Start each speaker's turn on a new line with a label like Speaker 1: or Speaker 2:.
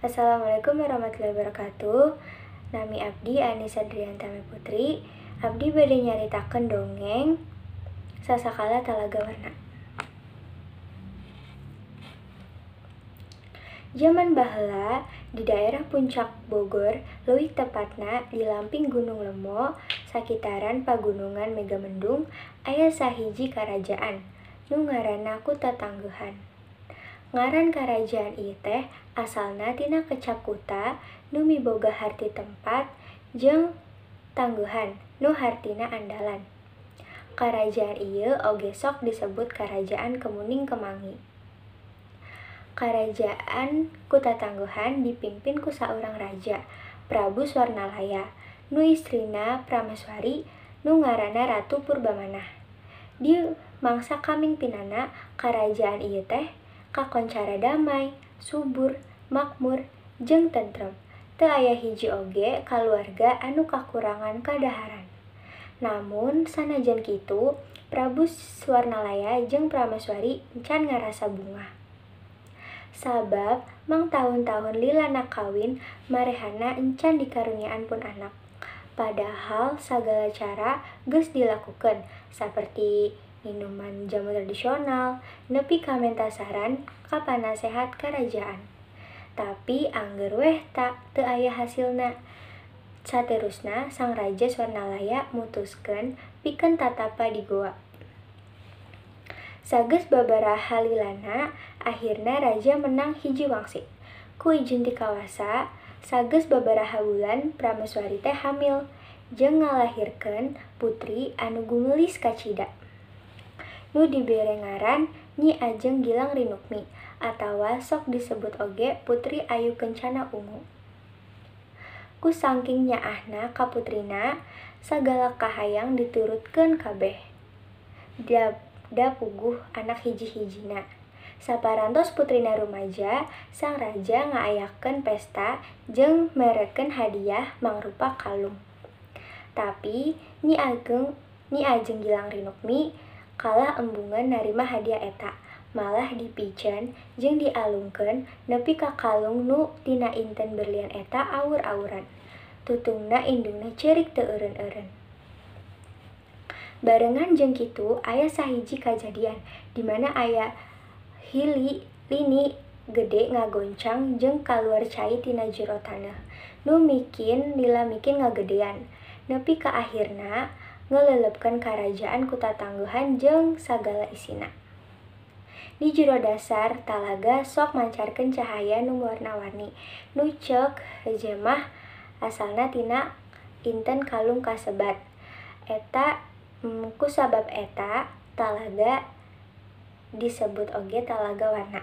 Speaker 1: Assalamualaikum warahmatullahi wabarakatuh. Nami abdi Anissa Driantami Putri. Abdi bade nyaritakeun dongeng Sasakala Talaga Warna. Jaman baheula di daerah Puncak Bogor, leuwih tepatna di lamping Gunung Lemo, sakitaran Pagunungan Megamendung, aya sahiji karajaan nu ngaranna Kutatanggehan. Ngaran karajaan ieu teh asalna tina kecap kuta nu miboga harti tempat jeung tanggehan nu hartina andalan. Karajaan ieu oge sok disebut Karajaan Kemuning Kemangi. Karajaan Kutatanggehan dipimpin ku saurang raja, Prabu Swarnalaya, nu istrina Prameswari nu ngaranna Ratu Purbamanah. Di mangsa kamingpinana, karajaan ieu teh kakoncara damai, subur, makmur, jeung tentrem. Teu aya hiji oge kaluarga anu kakurangan kadaharan. Namun sanajan kitu, Prabu Swarnalaya jeung Prameswari encan ngarasa bungah. Sabab mangtaun-taun lilana kawin marehana encan dikaruniaan pun anak. Padahal sagala cara geus dilakukeun saperti minuman jamu tradisional nepi ka menta saran ka panasehat karajaan. Tapi angger weh tak teu aya hasilna. Saterusna sang raja Swarnalaya mutuskeun pikeun tatapa di goa. Sageus babaraha lilana, akhirna raja menang hiji wangsit. Ku ijin ti kawasa, sageus babaraha bulan Prameswari teh hamil jeung ngalahirkeun putri anu gumeulis kacida. Nu dibere ngaran Nyi Ajeng Gilang Rinukmi atawa sok disebut oge Putri Ayu Kencana Ungu. Ku saking nyaahna ka putrina, sagala kahayang diturutkeun kabeh. Da puguh anak hiji-hijina. Saparantos putrina rumaja, sang raja ngaayakeun pesta jeung merekeun hadiah mangrupa kalung. Tapi Nyi Ajeng Gilang Rinukmi kalah embungeun narima hadiah eta, malah dipiceun jeung dialungkeun nepi ka kalung nu tina inten berlian eta awur-awuran. Tutungna indungna ceurik teu eureun-eureun. Barengan jeung kitu aya sahiji kajadian di mana aya lini gede ngagoncang jeung kaluar cai tina jero taneuh nu mikin lila mikin ngagedean nepi ka akhirna ngeleleupkeun karajaan Kutatanggehan jeung sagala isina. Di jero dasar talaga sok mancarkeun cahaya nu warna-warni nu ceuk hejemah asalna tina inten kalung kasebat. Eta kusabab eta talaga disebut oge Talaga Warna.